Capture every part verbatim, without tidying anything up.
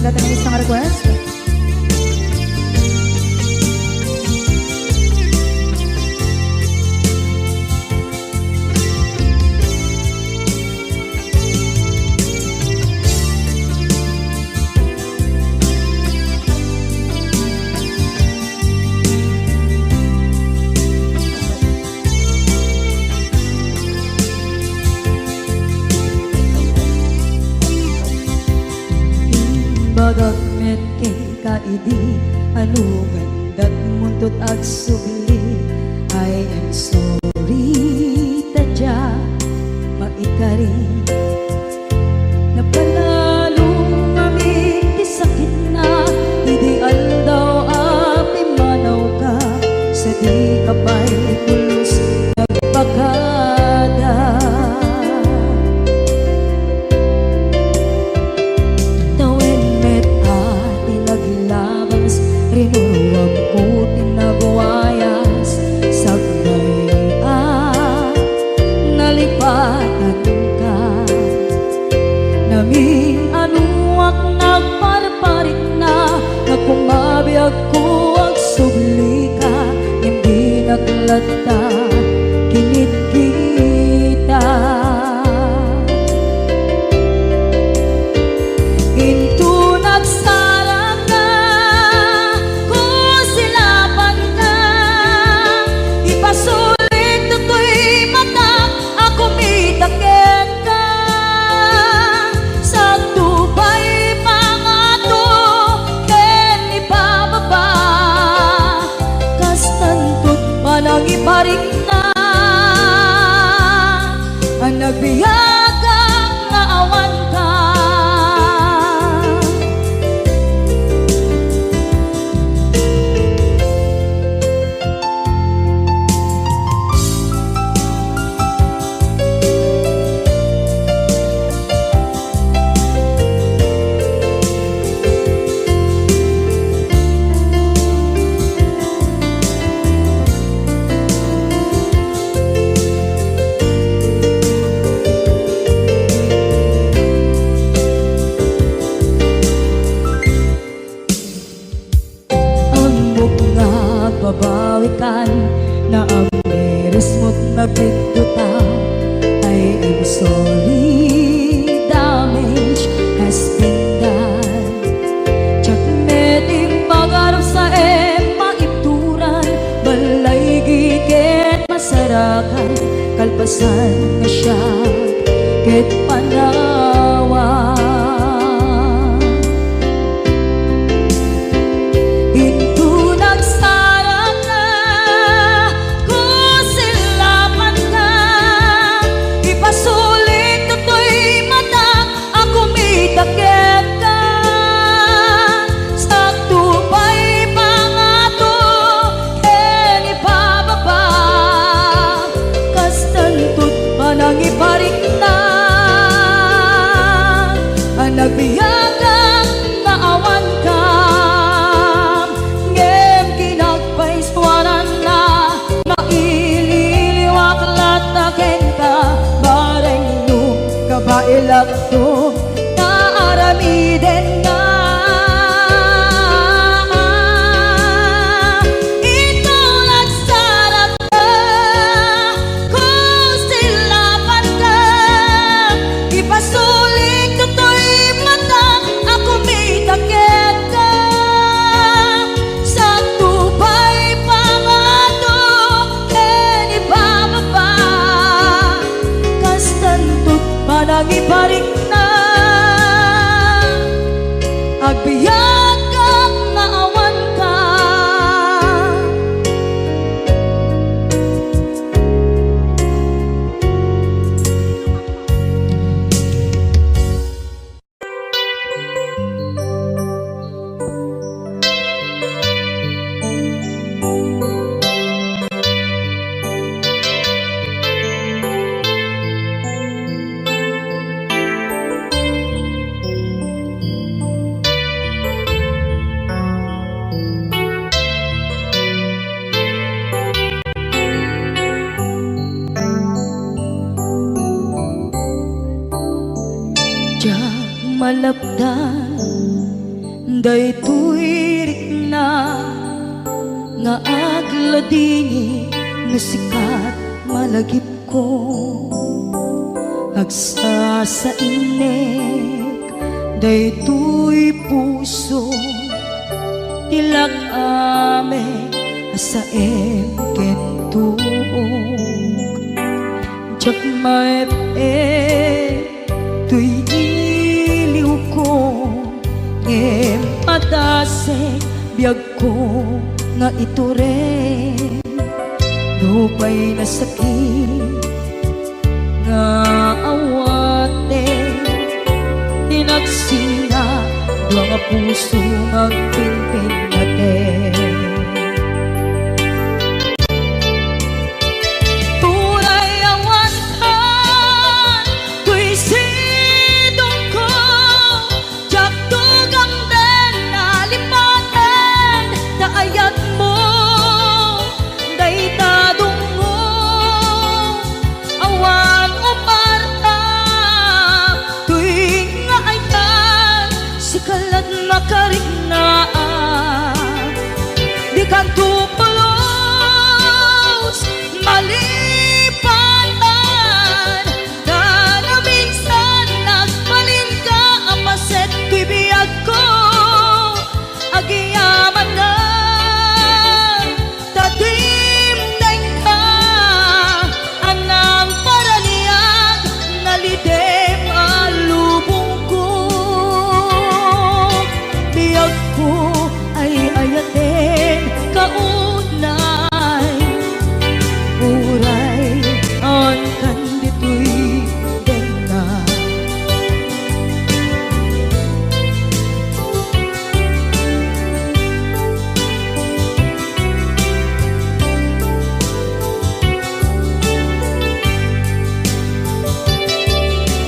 Datan nga isang request. Imbagak met kenka idi, ano nga indatmonto agsubli? I am sorry, ta dia maikari. Napanalo ngamin ti sakitna idi aldaw a pimmanawka, sadika pay pulos nagpakada. Tawen met a ti naglabas, rinuruamko ti nagwayas, sakbay a nalipatanka. Namin-anoak nagparparikna, nga kumabiagko agsublika, ngem dinak latta kinitkita. Inton agsaraka, kusilapanka, ipasulik toy matak a kumita kenka. Sakto pay pangato ken ibababa, kastanto ti panangiparikna a nagbiagak nga awanka. Ammok nga agbabawikan, naammirismot nagbiddota. I am sorry, damage has been done. Diak met impagarupsaem maibturan, ballaygi ket masarakan, kalpasan nga siak ket panawan. Inton agsaraka, kusilapanka, ipasulik toy matak a kumita kenka. Sakto pay pangato ken ibababa, kastanto ti panangiparikna a nagbiagak nga awanka. Ngem kinagpaisuananna, maililiwak latta kenka, bareng no kabaelakto nga aramidenna. Inton agsaraka, kusilapanka, ipasulik toy matak a kumita kenka. Sakto pay pangato ken ibababa, kastanto ti panangiparikna. Agbiagak nga awanka. Diak malapdan Daytoy rikna nga agladingit no sika ti malagipko. Agsasainek daytoy puso ti lak-amek a saem ken tuok. Diak maep-ep toy iliwko, ngem padasek biagko nga itureng. Nupay nasakit nga awaten, inagsina dua nga puso nga agpinpinnaten. Uray awan kan toy sidongko, diak tugamden a lipaten ta ayatmo dayta dungngo. Awan uparta toy nga ayat, sika lat makariknaan. Dikanto pulos malipatan, ta naminsan nagbalinka a paset toy biagko. Agyamanak ta dimdengka a nangparaniag, nalidem a lubongko. Biagko, ay-ayatenka unay, uray awan kan ditoy denna.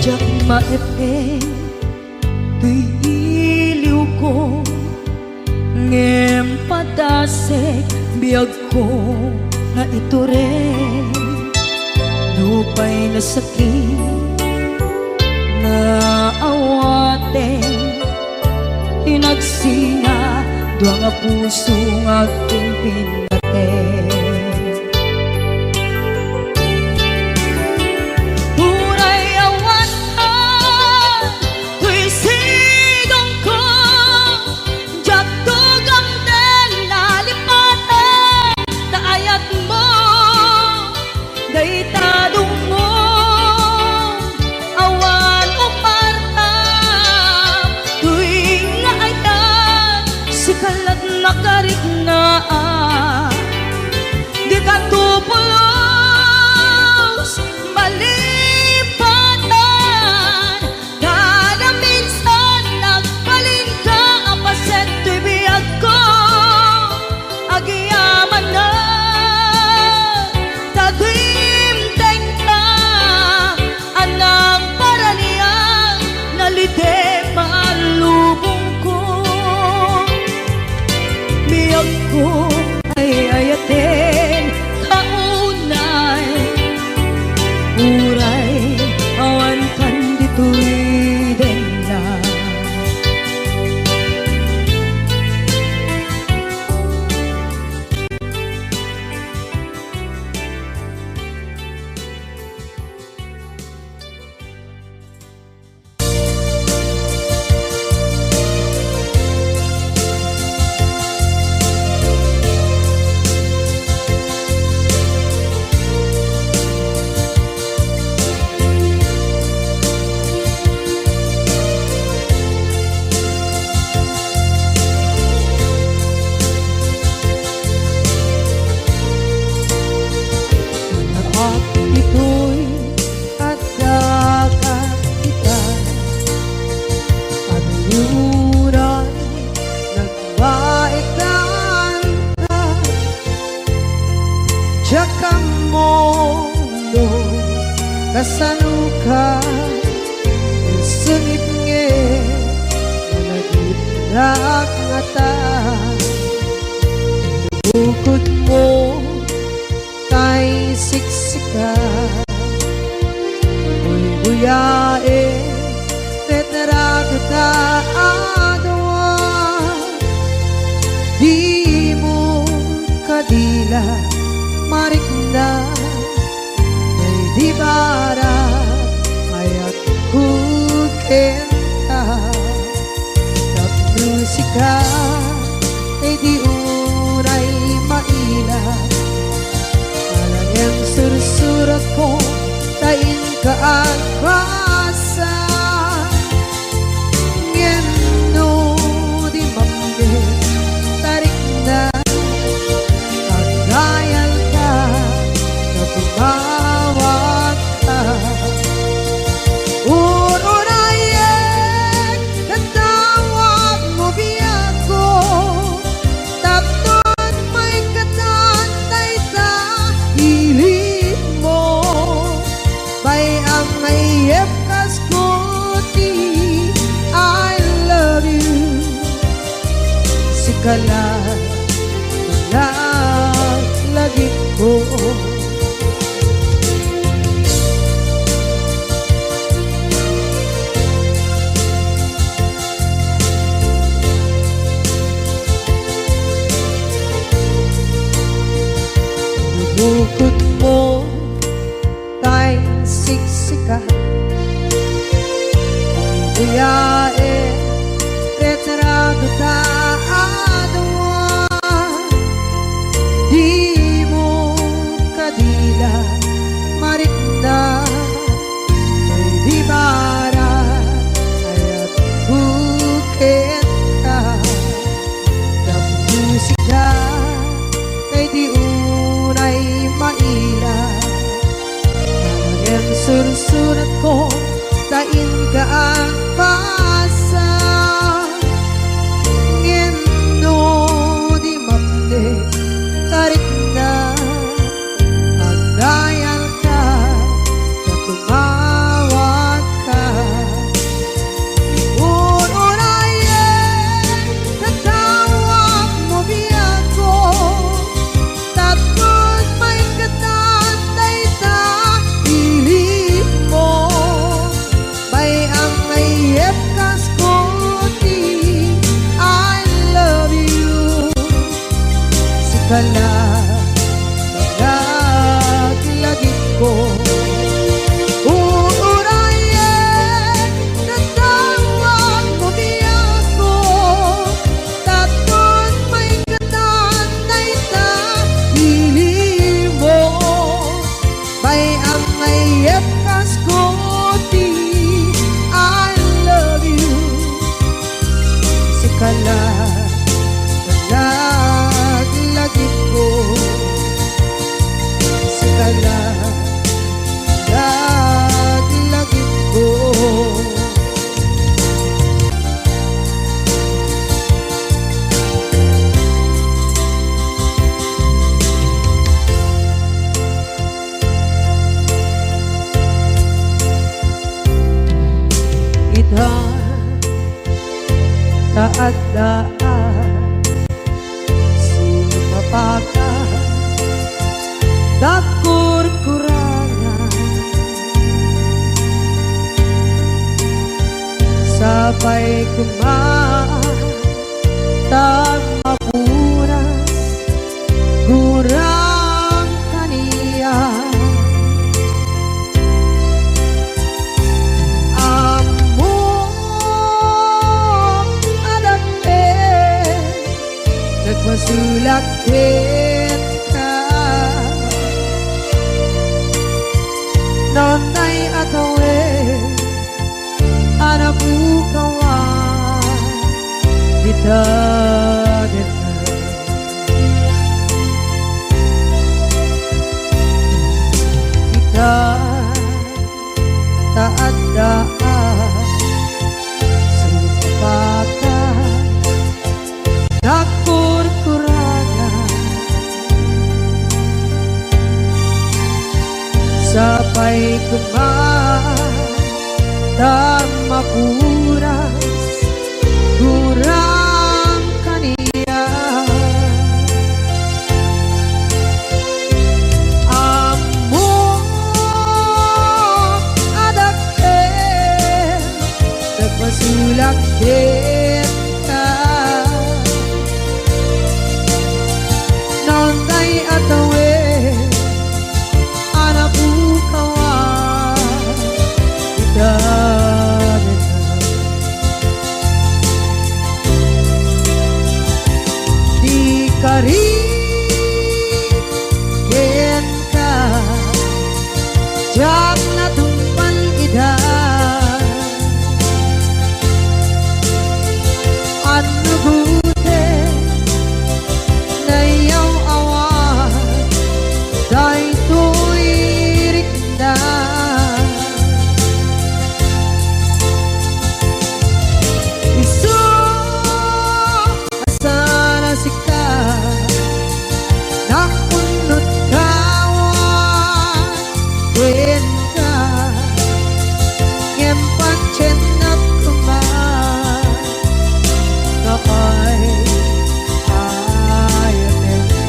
Diak maep-ep toy iliwko, ngem padasek biagko nga itureng. Nupay nasakit nga awaten, inagsina dua nga puso nga agpinpinnaten. Uray awan toy sidongko, diak tugamden a lipaten ta ayatmo dayta dungngo. Awan uparta toy nga ayat, sika lat makariknaan. Dikanto pulos malipatan, ta naminsan nagbalinka a paset toy biagko. Agyamanak ta dimdengka a nangparaniag, nalidem a lubongko. Biagko, ay-ayatenka unay, uray awan kan ditoy denna. At ditoy adda ka ita, anuray nagbaekan ka. Diak ammo no kasano ka, sungit ngem malagipnak ngata. Bukod mo tay siksika, buybuyaen ket raguta a dua. maila, marikna, daydi barag, ayatko kenka. Tapno sika, daydi unay maila, alangen sursuratko, ta inka agbasa. Ngem no di mapne, tarikna, agdayalka, ta tumawagka. Ur-urayek, katawagmo biagko, tapno maikatan dayta ilinmo. Bay-am nga iyepkasko ti I love you. Sika la, laglagipko. Bukod mo tay siksika. Kuyae, retrato ta adua. Dimo kadila, marikna, di bara, ayatko kenka. Tapno sika, daydi unay maila, ngem sursuratko, ta inka agbasa. Ngem no di mapne, tarikna, agdayalka, ta tumawagka. Ur-urayek, katawagmo biagko, tapno maikatan dayta ilinmo. Bay-am nga iyepkasko ti I love you. Sika la, laglagipko. Ur-urayek, katawagmo biagko, tapno maikatan dayta ilinmo. Bay-am nga iyepkasko ti I love you. Sika la, laglagipko. Sika la, laglagipko. Ita, ta adda a sumapaka, dagkurkurangan. Sapay koma ta mapuras, gurang kaniak. Ammok a dakkel, nagpasulak kenka. Nantay a tawen a napukawan dita deta. Ita, ta adda a sumapaka, nagkurkuragan. Sapay koma ta mapuras, gurang kaniak. Ammok a dakkel, nagpasulak kenka. Nantay a Diak natungpal ida, annugoten nayaw-awan daytoy rikna. Isu a saan a sika, nakunot kawan kenka, ngem patiennak koma, nga ay ayatenka.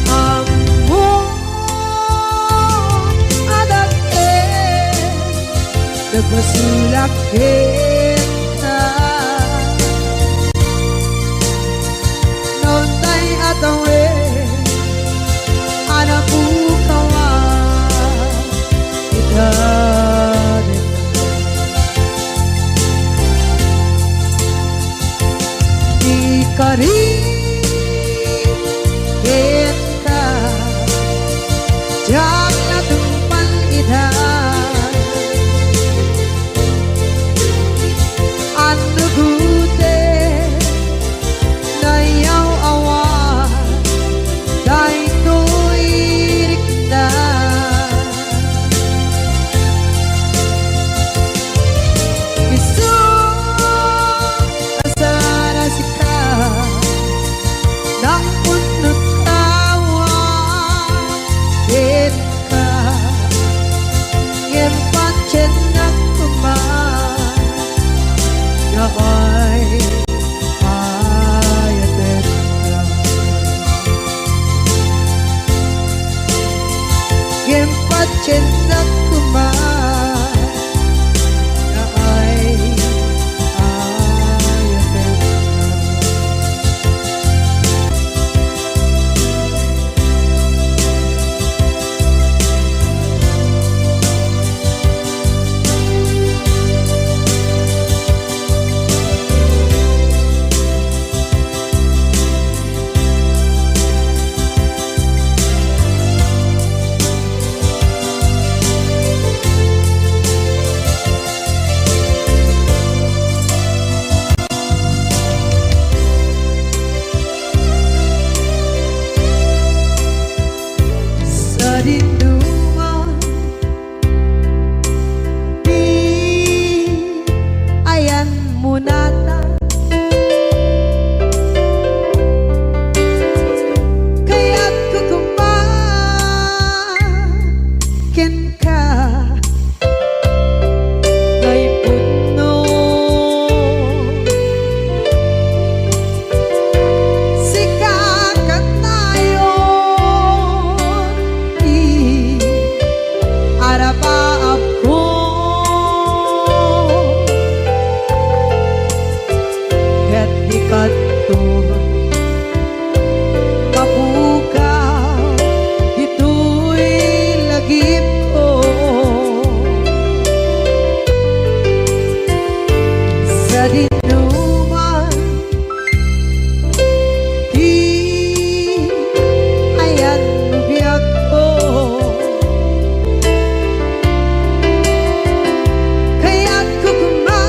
Ammom a dakkel ti pasulak kenka. Naunday a tawen a napukawan ita. Di kari kenka, diak natungpal ida, annugoten nayaw-awan daytoy rikna. Isu a saan a sika, nakunot kawan kenka, ngem patiennak koma, nga ay ayatenka. Ngem patiennak koma, nga ay ayatenka. Sadinoman ti ayanmo natan, kayatko koma kenka. Nga ipudno, sika kanayon ti arabaabko. Ket di kanto mapukaw ditoy lagipko. Sadinoman ti ayanmo biagko, kayatko koma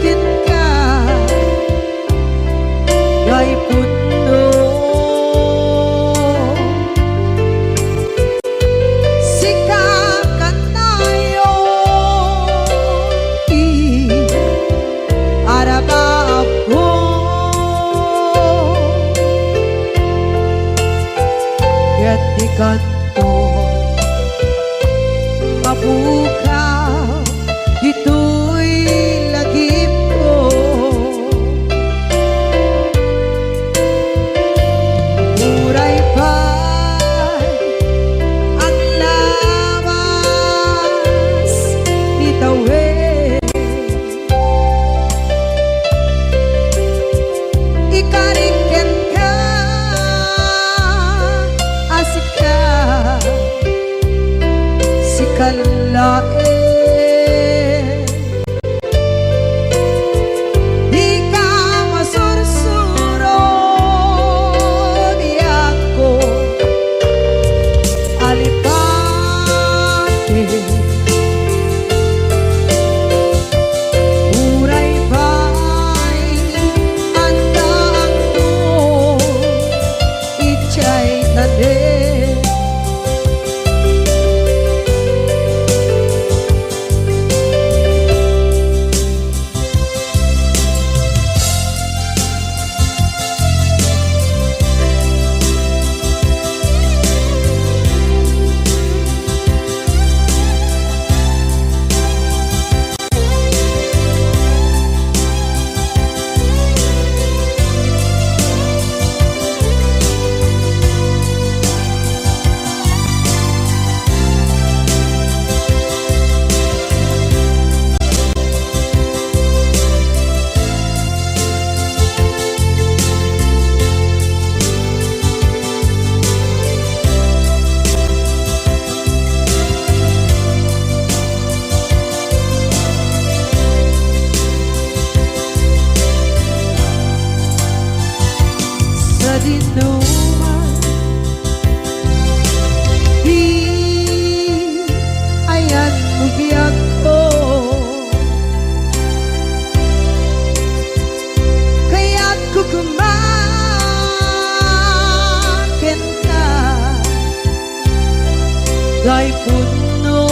kenka. Nga ipudno, sika kanayon ti arabaabko. Ket di kanto mapukaw ditoy lagipko. Uray pay laeng. Dika masursuro, biagko, alipate. Uray pay adda anto idiay tanem. Sadinoman, di ayan mo biagko. Kayatko koma kenka, tay pudno.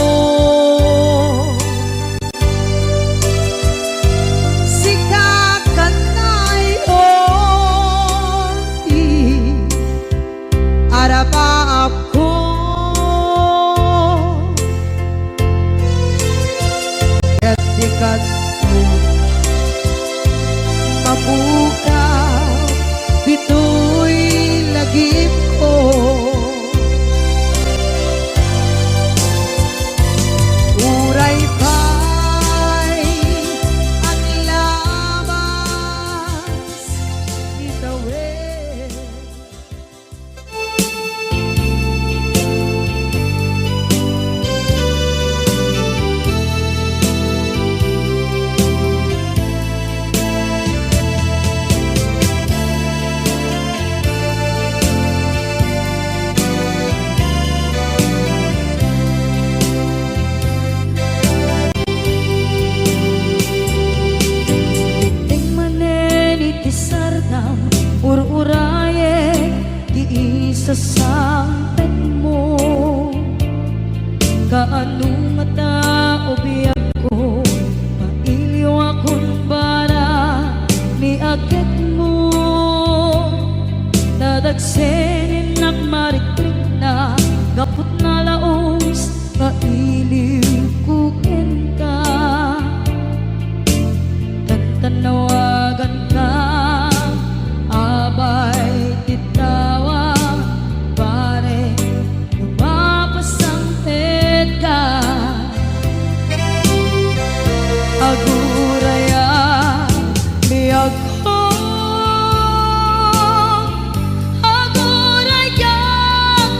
Sika kanay, o, i, arapaapko. Ket di kano mapukaw ditoy lagipko. Uray pay aglabas itawid. Dimteng manen iti sardam, ur-urayek ti isasangpetmo. Kaano ngata, o biagko, mailiwakon para ni agekmo. Nadagsen innak marikrikna, gapu ta nalaus nga iliwko kenka. Tantanawaganka, abay ti tawa, pare, no mapasangpetka. Aguraya, biagko, aguraya,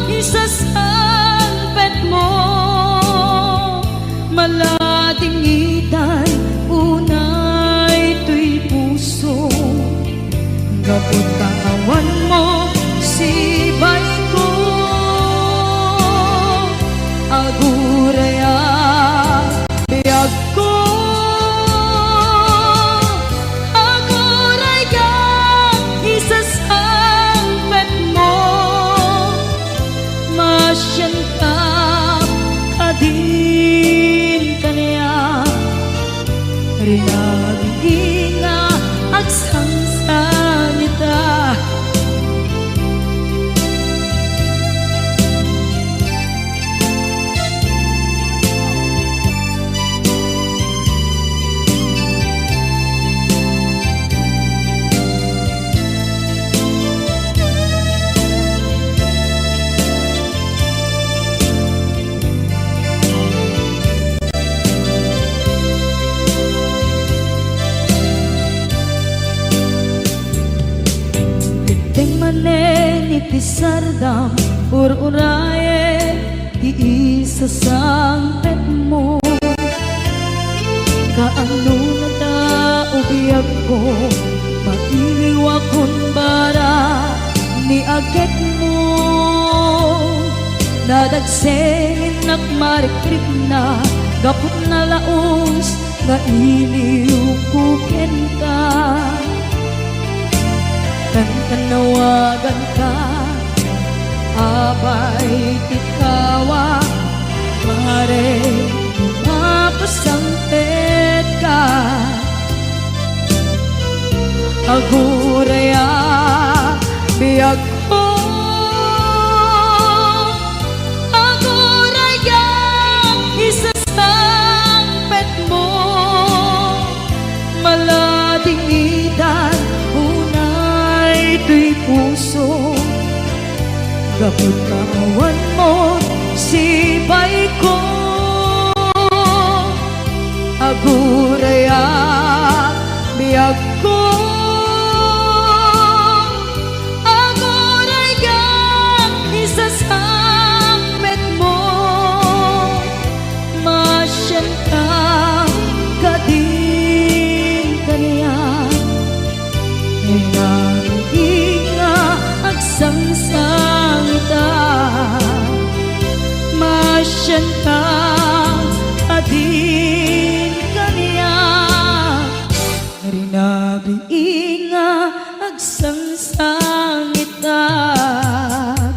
isasangpetmo. Maladingitan unay toy puso, gapu ta awan mo sibaiko. Aguraya, biagko, aguraya, isasangpetmo. Masianka kadin kaniak, rinabidi nga agsangsangita. Dimteng manen iti sardam, ur-urayek ti isasangpetmo. Maiwakon bara ni agekmo, nadagsennak marikrikna, gapu ta nalaus nga iliwko kenka. Kankanawaganka, abay ti kawa, pare, mapasangpetka. Aguraya, biagko. Aguraya, isasangpetmo. Maladingitan unay toy puso. Gapu ta awan mo sipayko. Aguraya, biagko. Aguraya, isasangpetmo. Masianka kadin kaniak. Nanging nga agsangsangitak, masianka kadin kaniak. Rinabii nga agsangsangitak.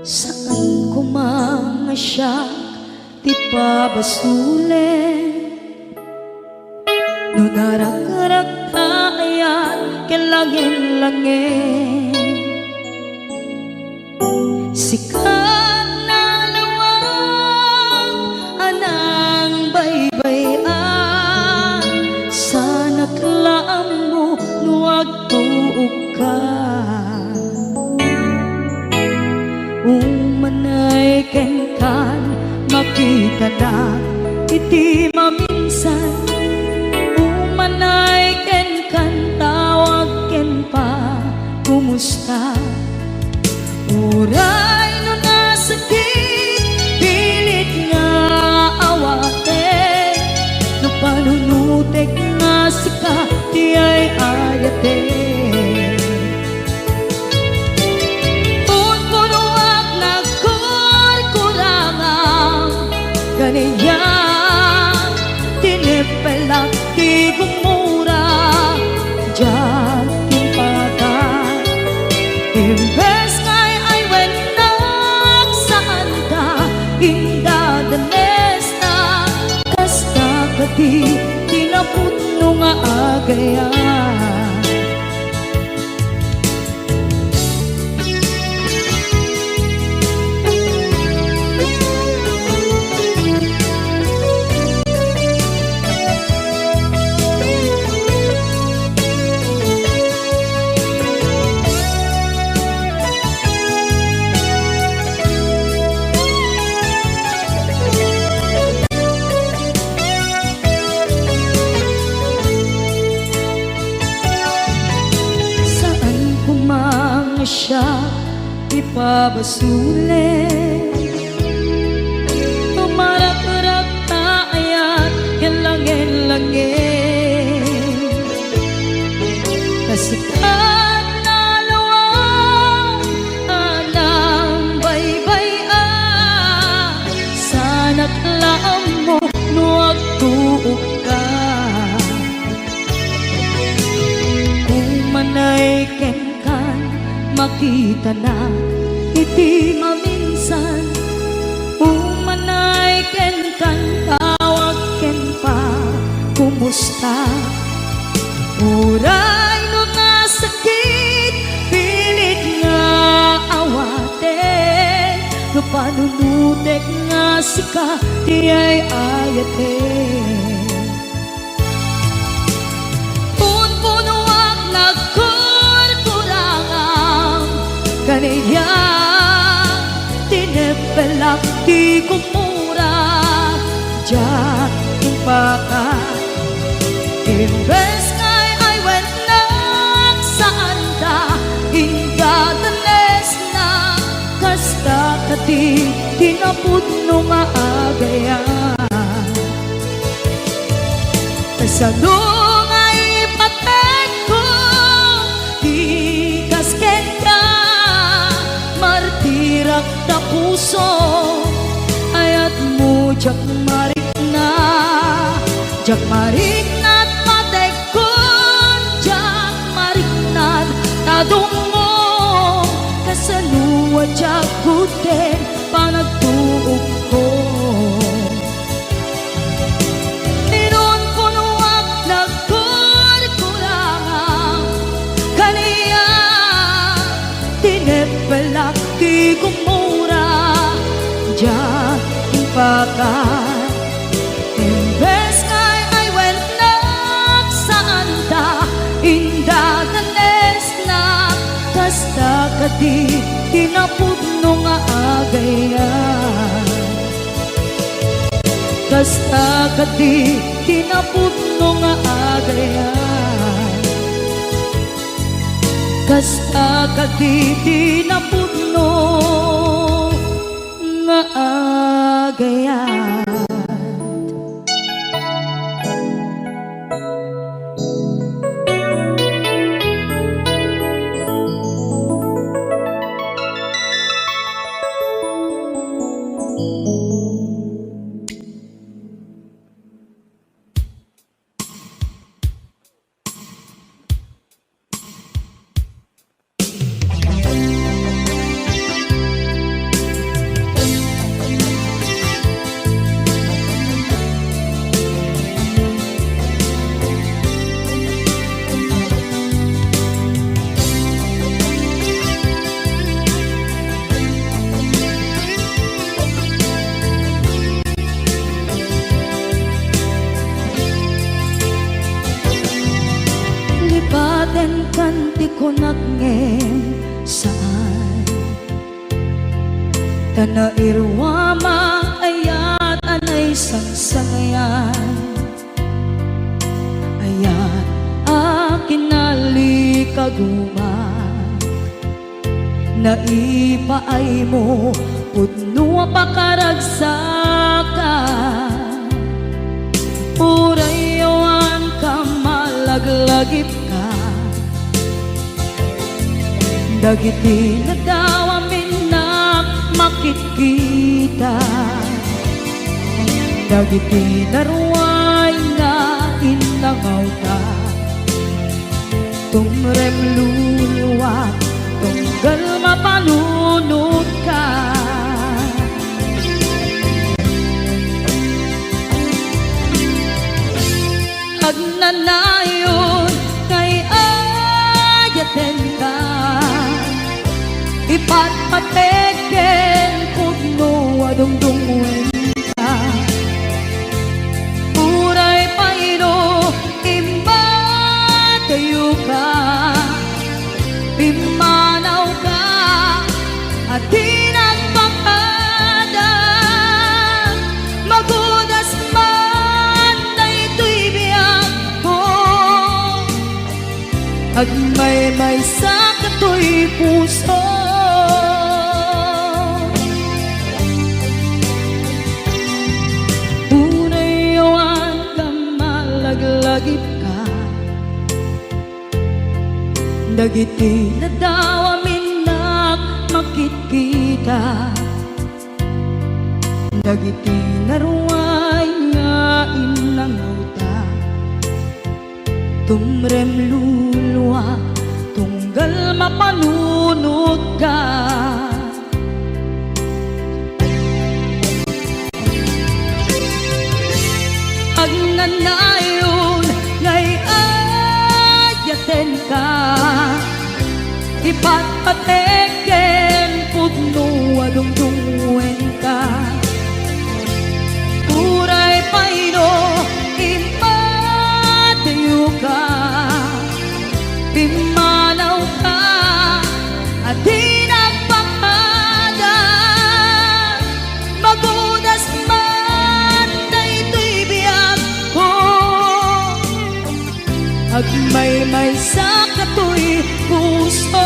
Saan koma nga siak ti pabasolen. No narakrak ta ayat ken langin-langin, sika nalawag a nangbaybay-an, saanak la ammo no agtuokka. Umanay kenkan, makitanak iti maminsan. Umanay kenkan, tawag ken pa, kumusta? Uray no nasakit, pilit nga awatek. No panunotek nga sika ti ay-ayatek. Pudpuduak nagkurkurangam, ganiak, tineppelak ti gumura, diak impatay. Imbes nga ay-ayennak, saanka indadanesna, kasta kadi ti napudno nga agayat. Saan koma nga siak ti pabasolen. Tumarakrak ta ayat ken langin-langin. Kasikat nalawag a nangbaybay-an, saanak la ammo no agtuokka. Umanay kenkan, makitanak iti maminsan. Umanay kenkan, tawag ken pa, kumusta? Uray no nasakit, Nanunutek nga sika ti ay-ayaten. Punpunoak nagkurkurangam, kaniak tineppelak ti gumura, diak impaka. Imbes nga ay-ayatnak, saanda, indadannesna, kasta kadi ti napudno nga agayat. Kasano nga ipatekko ti kas kenka, martirak ta puso, ayatmo diak marikna, diak marikna patek kon diak mariknad ta dummo, kasano a diak gudden panagtuokko. Inunpunoak nagkurkurangam, kaniak tineppelak ti gumura, diak impaka. Imbes nga ay-ayatnak, saanda, indadannesna, kasta kadi ti napudno nga agayat. Kasta kadi ti napudno nga agayat. Kasta kadi ti napudno nga agayat. Lipatenkan ti kunak ngem saan. Ta nairuam a ayat a naisangsangayan. Ayat a kinalikaguma. Naipaaymo pudno a pakaragsakan. Uray awan ka malaglagipka. Dagiti nadawam innak makitkita. Dagiti naruay nga innangawta. Tumrem luluak, tunggal mapanunotka. Agnanayon nga ay-ayatenka, ipatpatek ken pudno a dungdungngoenka. Uray pay no immadayoka, pimmanawka a di nagpakada. Magudas man daytoy biagko, agmaymaysa katoy puso. Uray awan ka malaglagipka. Dagiti nadawam innak makitkita. Dagiti naruay nga innangawta. Tumrem luluak, tunggal mapanunotka. Agnanayon nga ay-ayatenka, ipatpatek ken pudno a dungdungngoen. Agmaymaysa katoy puso.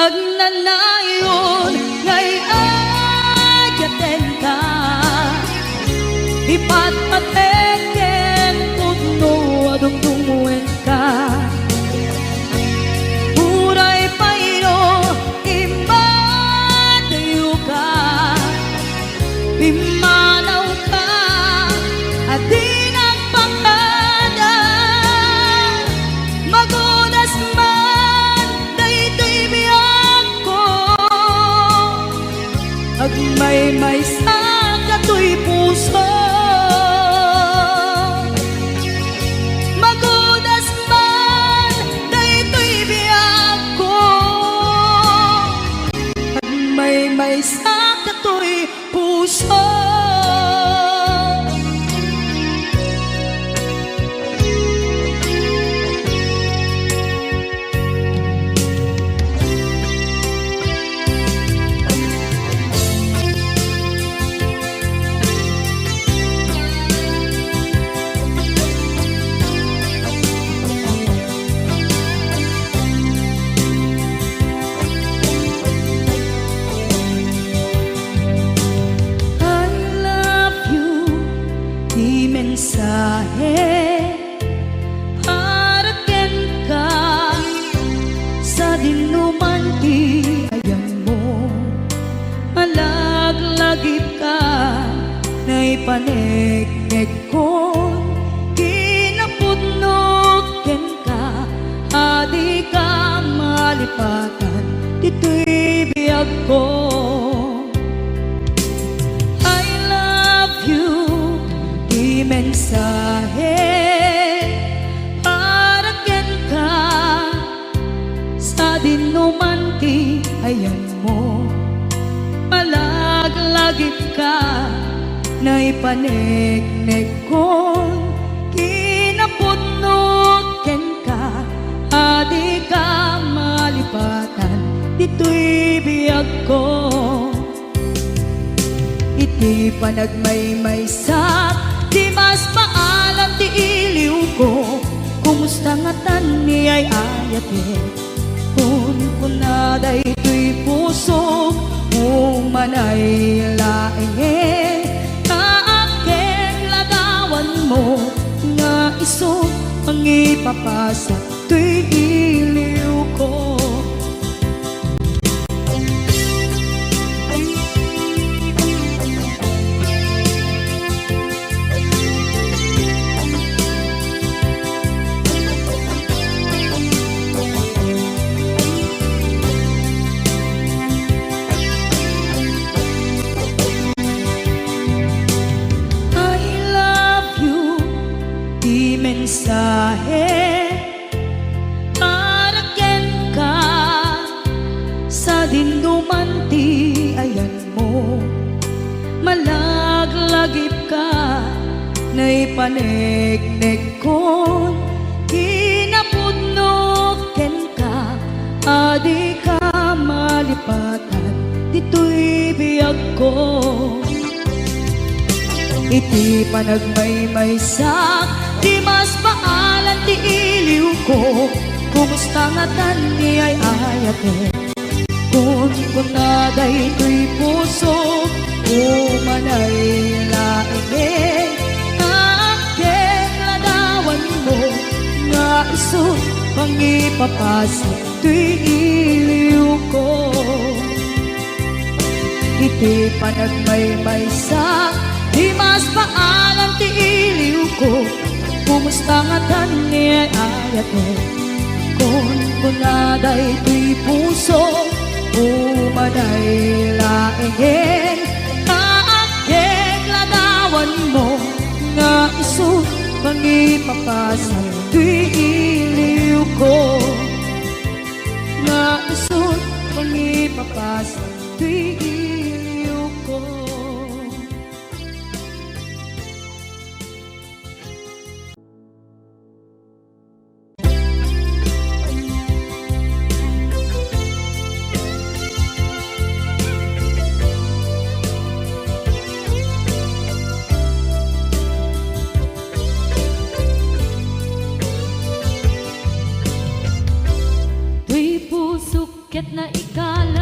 Agnanayon nga ay-ayatenka, ipatpatek ken pudno a dungdungngoenka. Uray pay no immadayoka, pimmanawka a di nagpakada. Magudas man daytoy biagko, agmaymaysa katoy puso. Magudas man daytoy biagko, agmaymaysa katoy puso. I love you, ti mensahe para kenka, sadin no man ti ayanmo. Malaglagipka, naipaneknekkon, kinapudnok kenka, a dika malipatan ditoy biagko. I love you, ti mensahe para kenka, sadin no man ti ayanmo. Malaglagipka, naipaneknekkon, kinapudnok kenka, a dika malipatan ditoy biagko. Iti panagmaymaysak, di mas maalam ti iliwko. Kumusta ngatan ni ay-ayatek? Kunkuna daytoy pusok, umanay laengen. Naakkek ladawanmo nga isu mangipapasak toy iliwko. I love you, ti mensahe para kenka, sadin no man ti ayanmo. Malaglagipka, naipaneknekkon, kinapudnok kenka, a dika malipatan ditoy biagko. Iti panagmaymaysak, di mas maalam ti iliwko. Kumusta ngatan ni ay-ayatek? Kunkuna daytoy pusok, umanay laengen. Naakkek ladawanmo nga isu mangipapasak toy iliwko. Iti panagmaymaysak, di mas maalam ti iliwko. Kumusta ngatan ni ay-ayatek? Kunkuna daytoy pusok, umanay laengen. Naakkek ladawanmo nga isu Ipapasang toy iliwko, nga isut' mangipapasang toy iliwko. Toy pusok ket naikalang,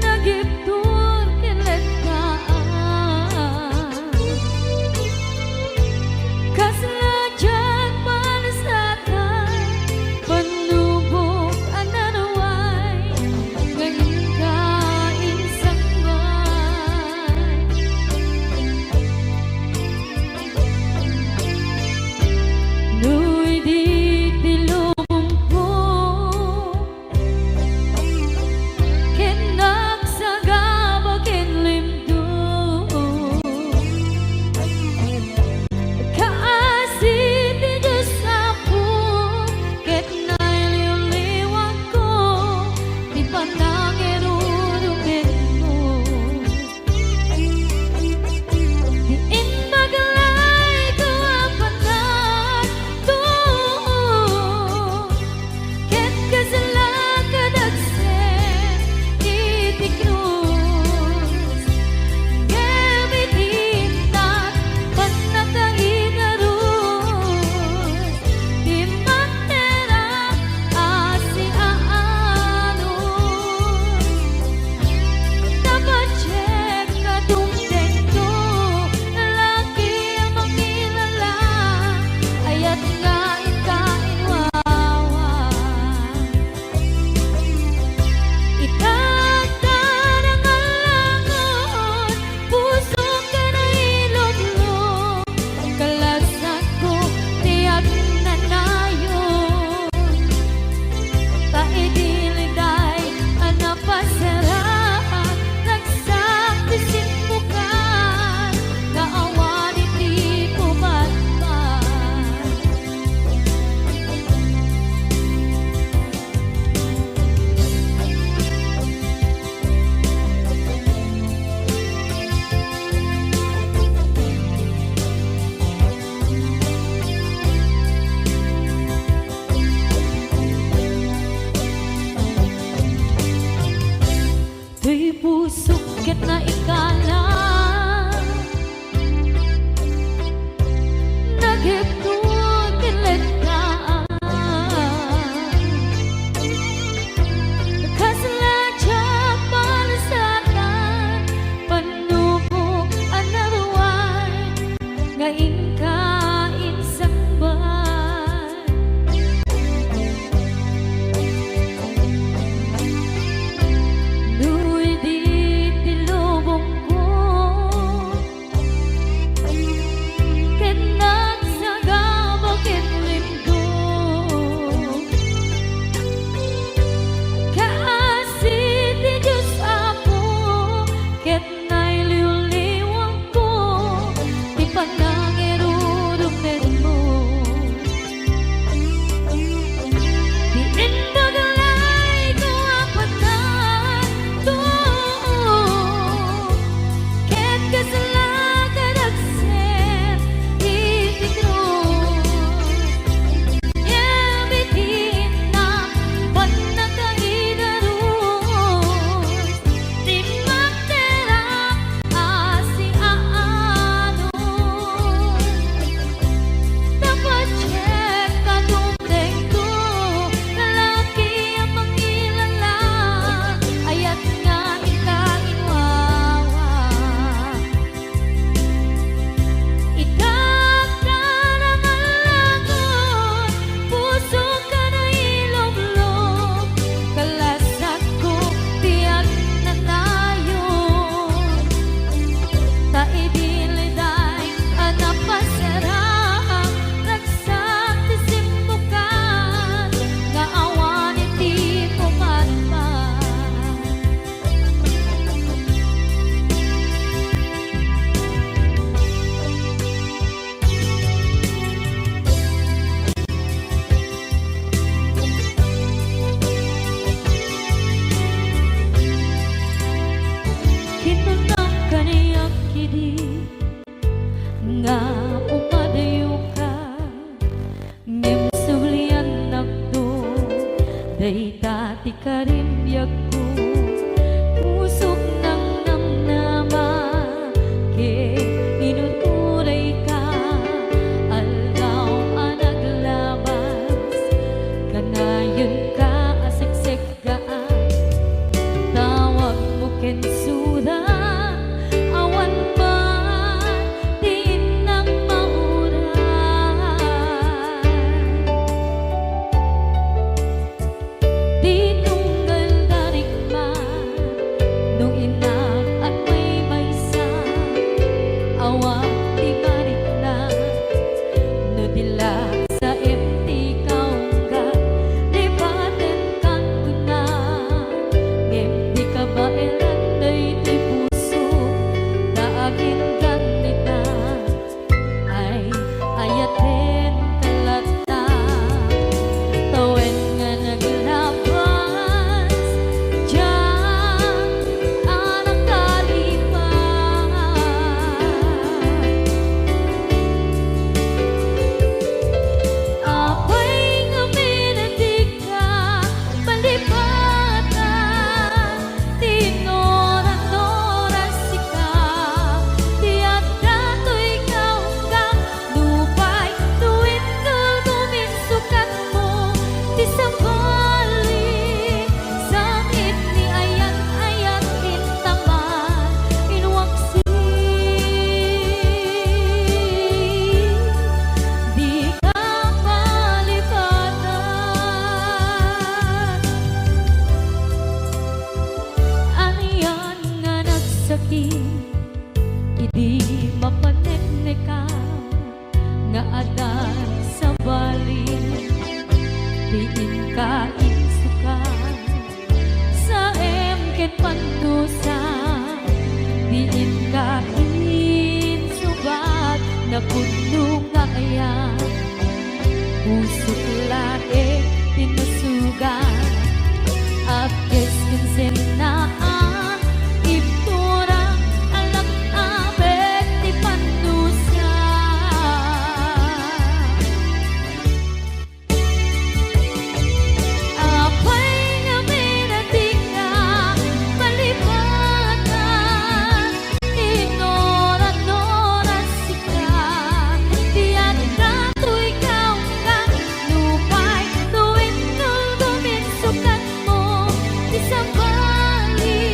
nagibtur ken letkaan. Kasla diak palasatan, pannubok a naruay, nga inka insangbaay. No idi ti lubongko ket nagsagaba ken limdum, kaasi ti Dios Apo, ket nailiwliwatko ti panangirurugianmo. Ti imbag layko a panagtuo, ket kaslak a dagsen iti krus. Ngem iti innak, pannakaigarus, ti mangterak a siaanus. Napadiek a dumtengto, laki a makilala, ayat nga inka inwawa. Itagtana nga langon, pusok a nailublo, kalasakko ti agnanayon. Ta idi liday a napasarag, ragsak ti simmukan, nga awan iti pumatpat. Toy pusok ket naikalang, nagibtur ken letkaan. Kasla diak palasatan, pannubok a naruay, nga inka insangbaay. No idi ti lubong Ken sura, awan man ti innang mauray. Ti tunggal da rikman, no innak agmaymaysa, awan ti marikna. No di la saem ti kaunggan, lipatenkan kuna. Ngem di kabaelan daytoy puso, ta aginggan dita. Ay, ayatenka latta. Tawen nga naglabas, diak a nakalipat. Apay ngamin a dika malipatan? Tinuran-nuran sika, ti adda toy kaunggan, nupay no intoy guminsukatmo, ti sabali, sakit ni ayat-ayat intaman, inwaksi. Dika malipatan. Anian nga nagsakit idi mapaneknekam nga adda sabali ti inka insukat. Saem ket pandusa, diinka insubat, napudno nga ayat. Pusok laeng ti nasugat, apkes ken sennaan, ibtura, alak-abek ti pandusa. Apay ngamin a dika malipatan? Tinuran-nuran sika, ti adda toy kaunggan, nupay no intoy guminsukatmo, ti sabali,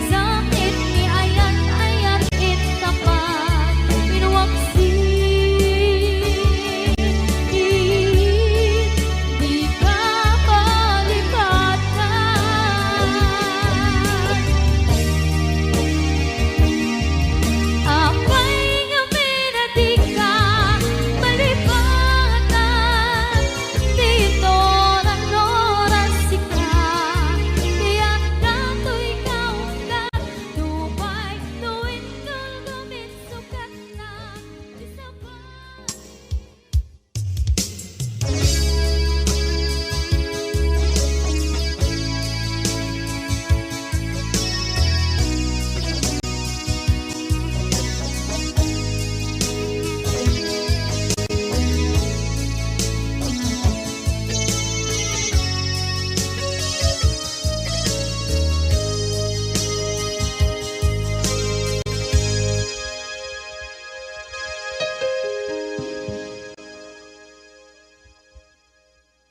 sakit ni ayat-ayat intaman, inwaksi. Dika malipatan. Apay ngamin a dika malipatan? Tinuran-nuran sika, ti adda toy kaunggan, nupay no intoy guminsukatna, ti sabali.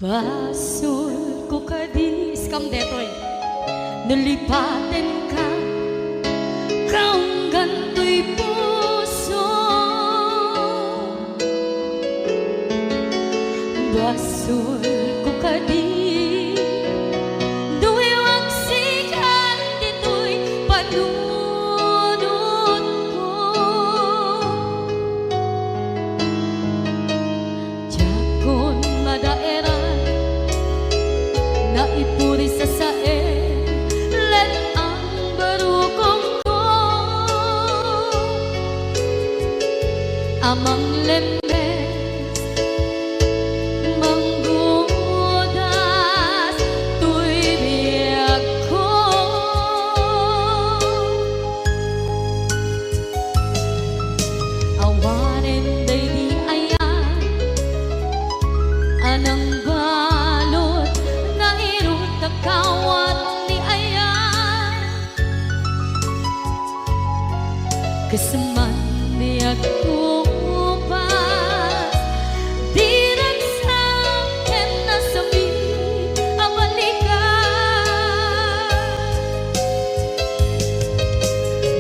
Basolko kadi, iskam detoy. No lipatenka, kaunggan toy puso. Basolko kadi, no iwaksikan ditoy panunotko. Diakon madaeran, naipuri sasaen, let-ang barukongko. A manglemmes, manggudas toy biagko. Awanen daydi ayan a nangbalud nga irut a kawat ni ayan. Kas man di agkupas, di ragsak ken nasami a balikan.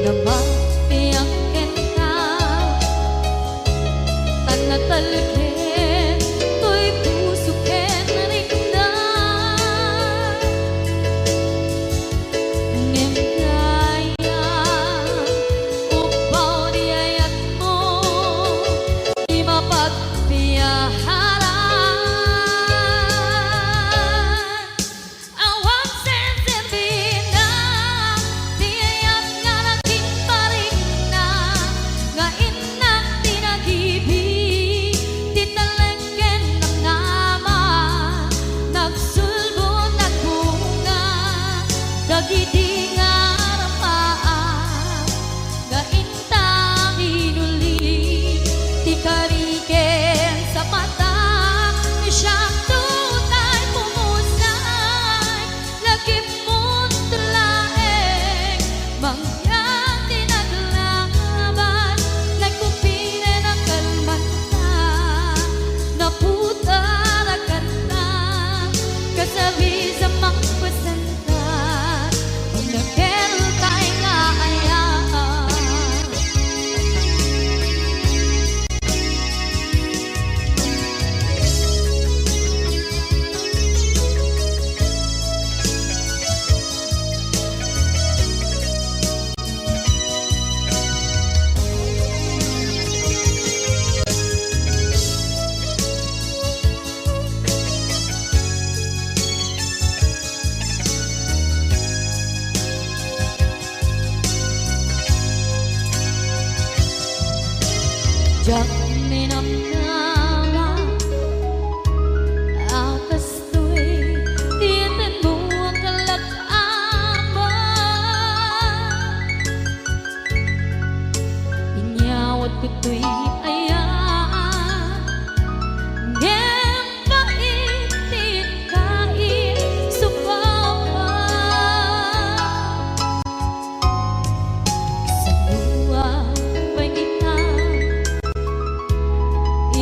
Nabagbiag kenka, tan natalged toy puso ken rikna. Ngem dayta, upbaw ti ayatmo, di mapagbiaran. Awan senserbina ti ayat nga naging parikna, nga innak ti nagibi, ti talek ken namnama, nagsulbo, nagbunga, dagidi nga arpaam, nga inta minuli, ti kari ken sapata, siak tutay pumusay, lagipmo laeng, mangyan ti naglaban, nagkupinen a kalmanta, naputar a kanta, kasabis a mangpasen. Ket, pagnakel tay nga ayat. Diak ninamnama a kastoy ti tenmo a kalak-aman. Inyawat ko toy ayat, ngem pait ti kaisubawak. Saguak pay ita,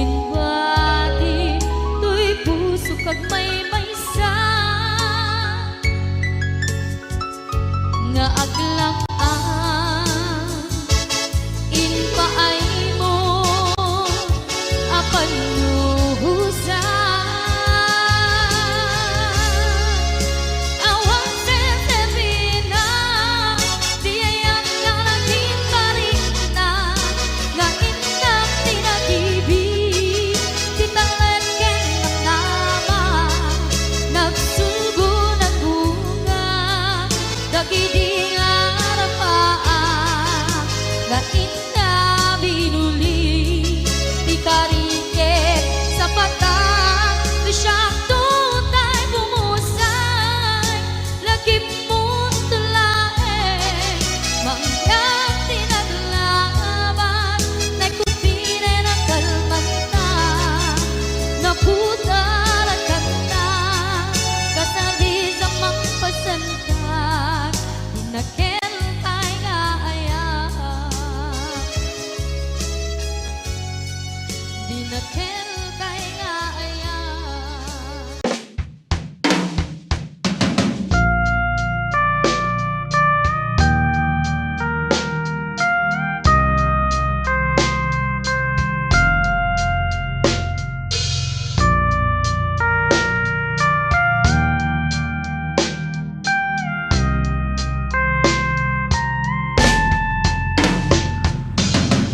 inbati toy pusok agmaymaysa. Nga aglak-am impaaymo a pannuhosan. Awan senserbina ti ayat nga naging parikna, nga innak ti nagibi, ti talek ken namnama, nagsulbo, nagbunga, dagidi nga arpaam, nga inna binuli, ti kari ket sapatan, ti siak tutay pumusay, lagipmo laeng, mangyan ti naglaban, nagkupinen a kalmanta, naputar a kanta, kasabis a mangpasen. Dinakel tay nga ayat. Dinakel tay nga ayat.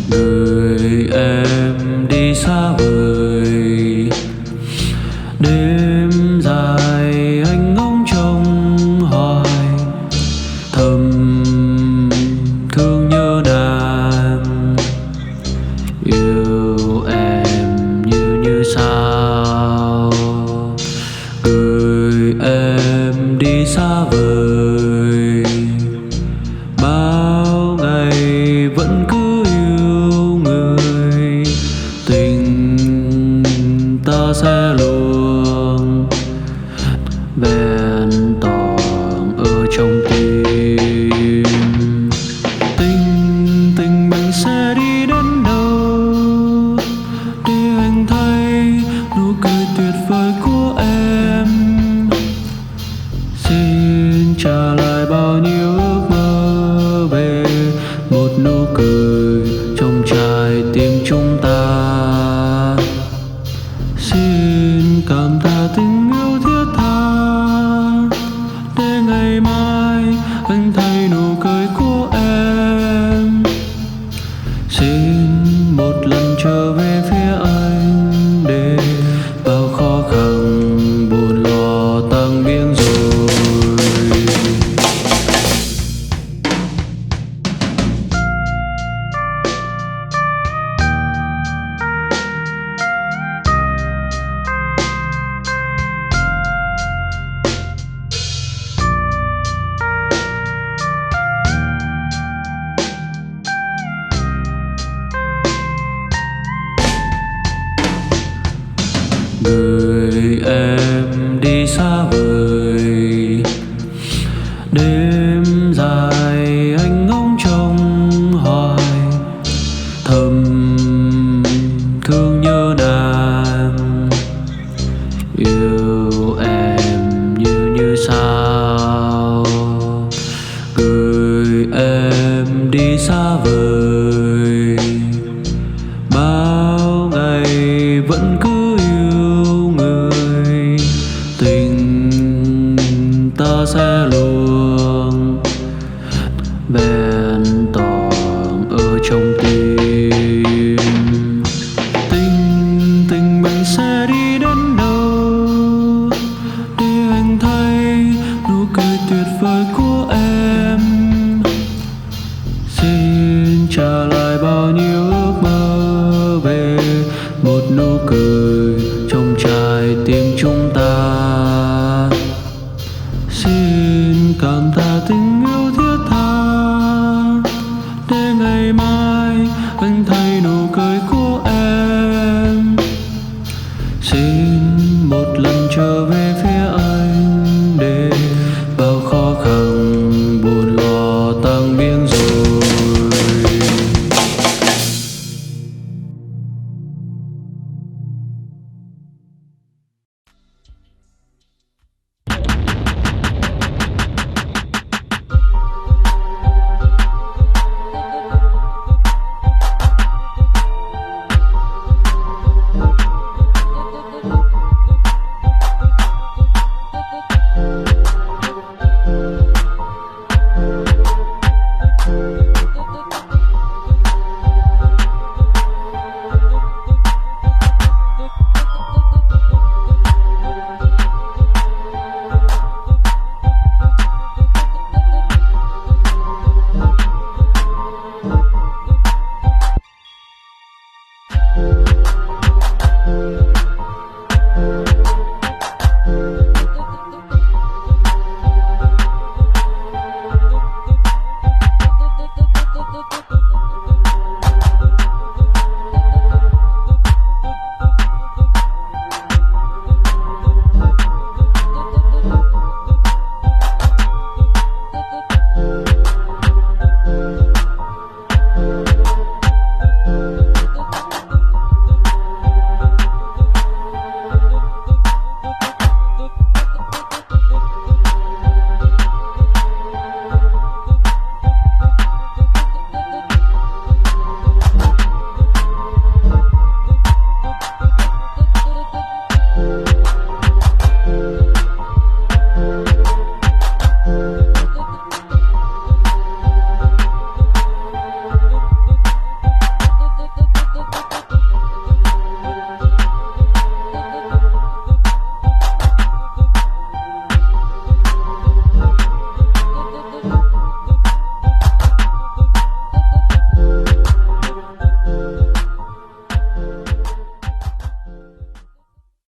Gửi em đi xa vời, đêm dài anh ngóng trông hoài, thầm thương nhớ đàn. Yêu em như như sao, gửi em đi xa vời, bao ngày vẫn cứ yêu người, tình Saba